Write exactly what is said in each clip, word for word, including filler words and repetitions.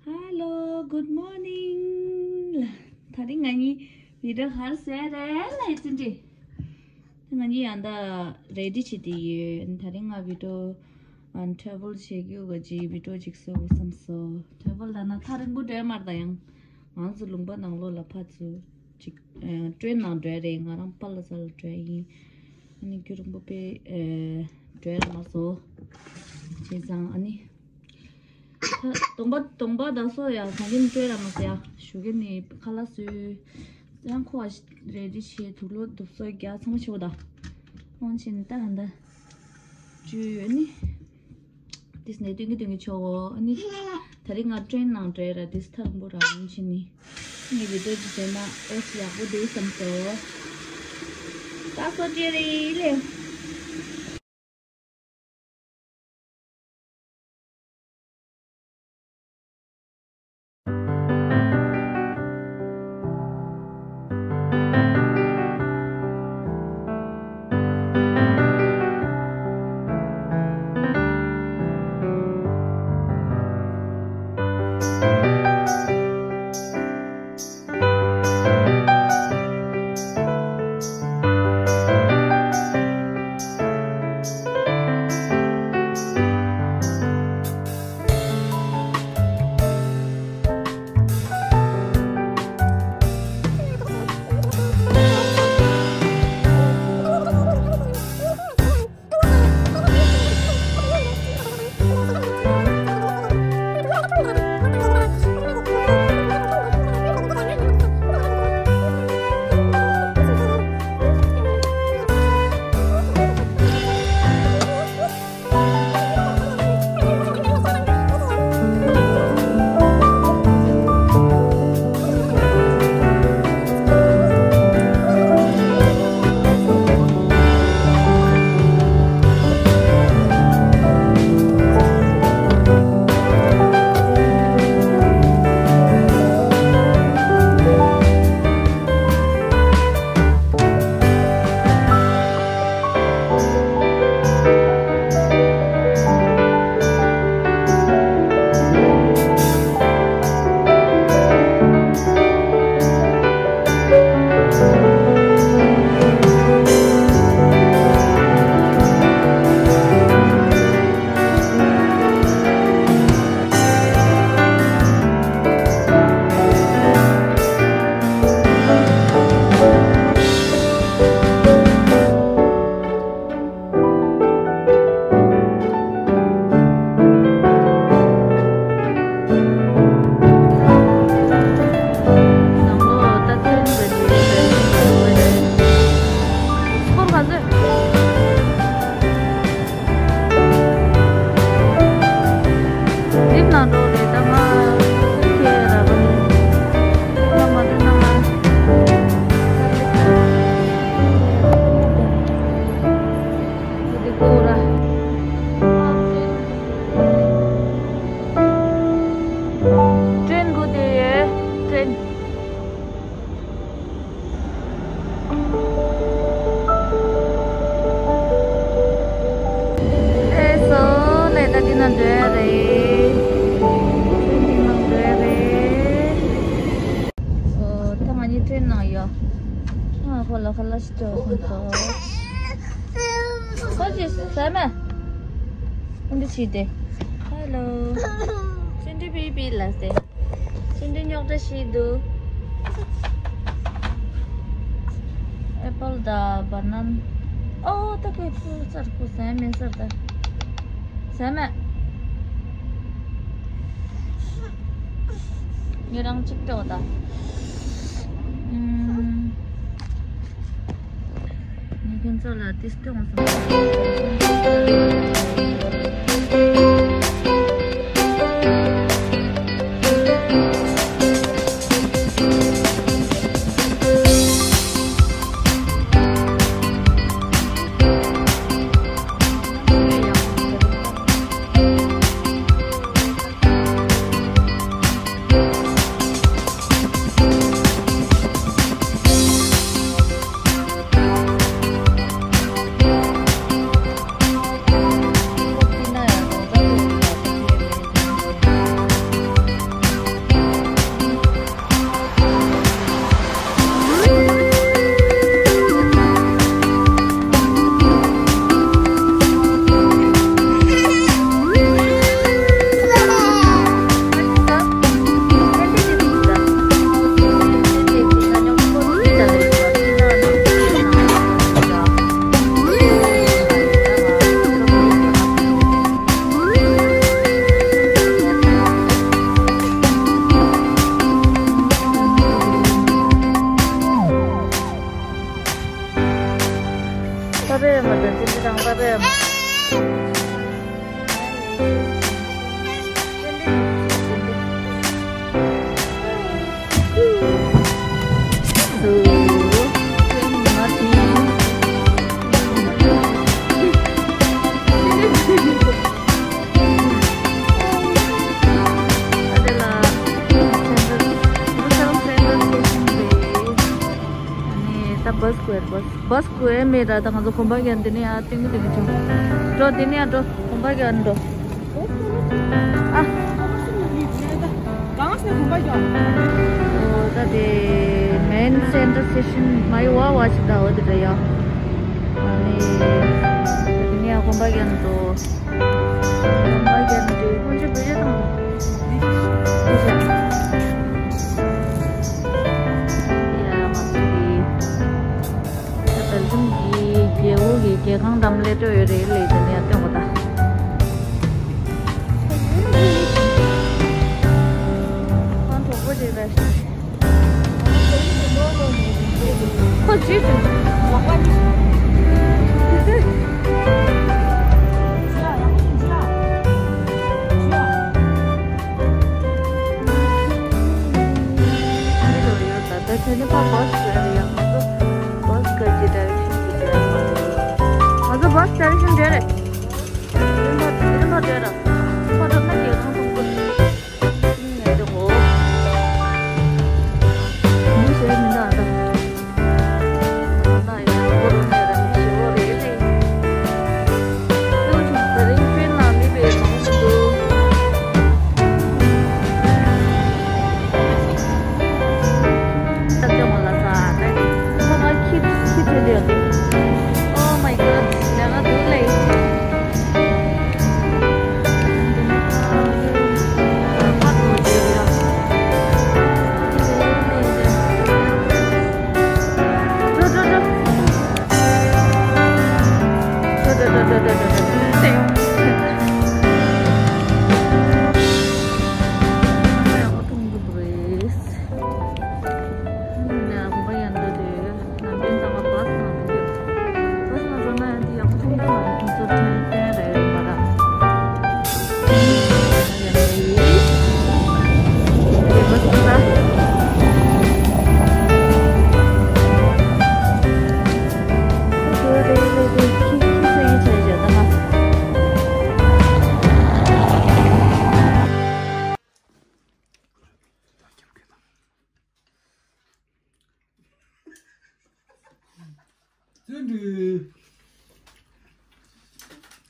Hello, good morning. ད་རིང་ང་གཉིས་བི་ཌི་ཡོ་ཧར་སེ་རེད་ལ་ཡི་ཙི་འདྲི། ང་གཉིས་ཡང་ད་རེ་ཌི་བྱེད་དེ་ཡོད། ད་རིང་ང་བི་ཌི་ཡོ་ཨ་ཊ་རེ་ཝལ་བྱེད་རྒྱུ་ག་ཅིག་བི་ཌི་ཡོ་ཅིག་བཟོ་དགོས་བསམ་སོང་། ཊ་རེ་ཝལ་ལ་ན་ཐག་རིང་པོ་འགྲོ་མར་ད་ཡང་ང་ཚོ་ལུང་པ་ནང་ལོགས་ལ་ཕར་ཚུར་ཅིག་ཨ་ཊེན་ནང་འགྲོ་རེད། ང་རང་པཱ་ལགས་ས་ལ་འགྲོ་ཡིན། ཨ་ནི་རྒྱུན་རིང་པོ་དཔེ་ཨ་འགྲོ་ཡ་མ་སོང་། བྱས་ཙང་ཨ་ནི། ད་གདོང་པ་གདོང་པ་དག་སོ་ཡ་གང་ཡིན་སྤྲོད་ར་མ་ཟེར་ཡ་ཞུ་གི་ནི་ཁ་ལག་བཟོས། ཡང་ཁོ་བ་རེ་ཌི་བྱས་དུག་ལོག་དུག་སོ་རྒྱག་ཚང་མ་བྱེད་དགོས་ད། འོན་ཕྱིན་ད་ཧ་ད་བཅུ་ཡོད་ནི། དེས་ནས་སྟོན་གི་སྟོན་གི་ཆོག་གོ་ཨ་ནི། ད་རེས་ང་ཊེན་ནང་འགྲོ་ཡ་ར་དེས་ཐག་རིང་པོ་ར་འོན་ཕྱིན་ནི། ངས་བི་ཌི་ཡོ་ཅིག་བཟོས་ན་ཨེ་ཡག་པོ་འདུག་བསམ་སོང་། ད་སོ་ཅེ་རེ་ལེ། ཀྲེན་སྒུག་བསྡད་ཡོད། ཀྲེན། ཨེ་སོ་ལེ་ད་འདི་ན་འགྲོ་ཡ་རེད། འདི་ན་འགྲོ་ཡ་རེད། ཨོ་ད་ང་གཉིས་ཀྲེན་ནང་ཡོད། ཨ་ཁོ་ལ་ཁ་ལག་ཞིག་སྤྲད་སོང་ཙང་། ཁོ་ཅི་ཟ་མ། འདི་བྱས་ཏེ། ཧེ་ལོ། ཅི་འདྲ་བི་བི་ལ་ཟེར། ཅི་འདྲ་རྙོག་དྲ་ཞིག་འདུག་ཨེ་པལ་དང་བ་ནན། ཨོ་ད་ཁོས་ཕུལ་ཚར་ཁོ་ཟ་མེད་ཟེར་ད། ཟ་མ། ངས་རང་གཅིག་སྤྲོད་ད། ཨུམ། ངས་ཁྱེད་ཚོ་ལ་ཏིས་སྟོན་སོང་། སྐུ་ཡར་བྷས་བྷས་སྐུ་ཡར་མེད་ད། ད་ང་ཚོ་གོམ་པ་རྒྱག་འདི་ནས་ཡར་སྟོན་གི་སྟོན་གི་བྱུང་། འགྲོ་འདི་ནས་ཡར་འགྲོ། གོམ་པ་རྒྱག་འགྲོ། ཨ། གང་སེ་གོམ་པ་རྒྱག་ཨོ་ད་དེ་མེན་སེན་ཊར་སི་ཊེ་ཤན་མ་ཡི་ཝ་ཝ་ཞིག་ད་འོ་དེ་འདྲ་ཡ། ཨ་ནི་འདི་ནས་ཡར་གོམ་པ་རྒྱག་འགྲོ། གོམ་པ་རྒྱག་འགྲོ། ཁོང་ཚོ་བོད་ཆས་དང་། ཡ་ང་ཚོ་གི་ད་བལ་ཇམ་གྱི་རྒྱལ་པོ་གི་རྒྱལ་ཁང་འགྲམ་སླེབས་འགྲོ་ཡོད་རེད། ལས་དེ་ནས་སྟོན་གོ་ད། ཁོང་གྲོགས་པོ་རེད་པས། ཁོ་ཇུས་ཅུང་ལོག་པ་ནི། ད་ལྟ་ཁྱོད་ནི་ཕ་བྷས་ཟེར་ཡང་ང་ཚོ་བྷས་ག་ཅི་ཌའི་རེག་ཤན་ཅིག་འདྲ་མ་རེད། ང་ཚོ་བྷས་ཌའི་རེག་ཤན་འདྲ་རེད། རིམ་པ་རིམ་པ་འདྲ་ར། ཕ་ཐོབ་ན་རྒྱལ་ཁང་ཁོང་ཁོ་ཉལ་འདུག་གོ། མི་ཟེར་མི་འདུག་ཨ་ད། Oh my god, ང་འདུག་ལེ།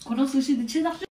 ཁོ་རང་སུ་ཤི་དེ་ཆེ་ཐག་ཆོད།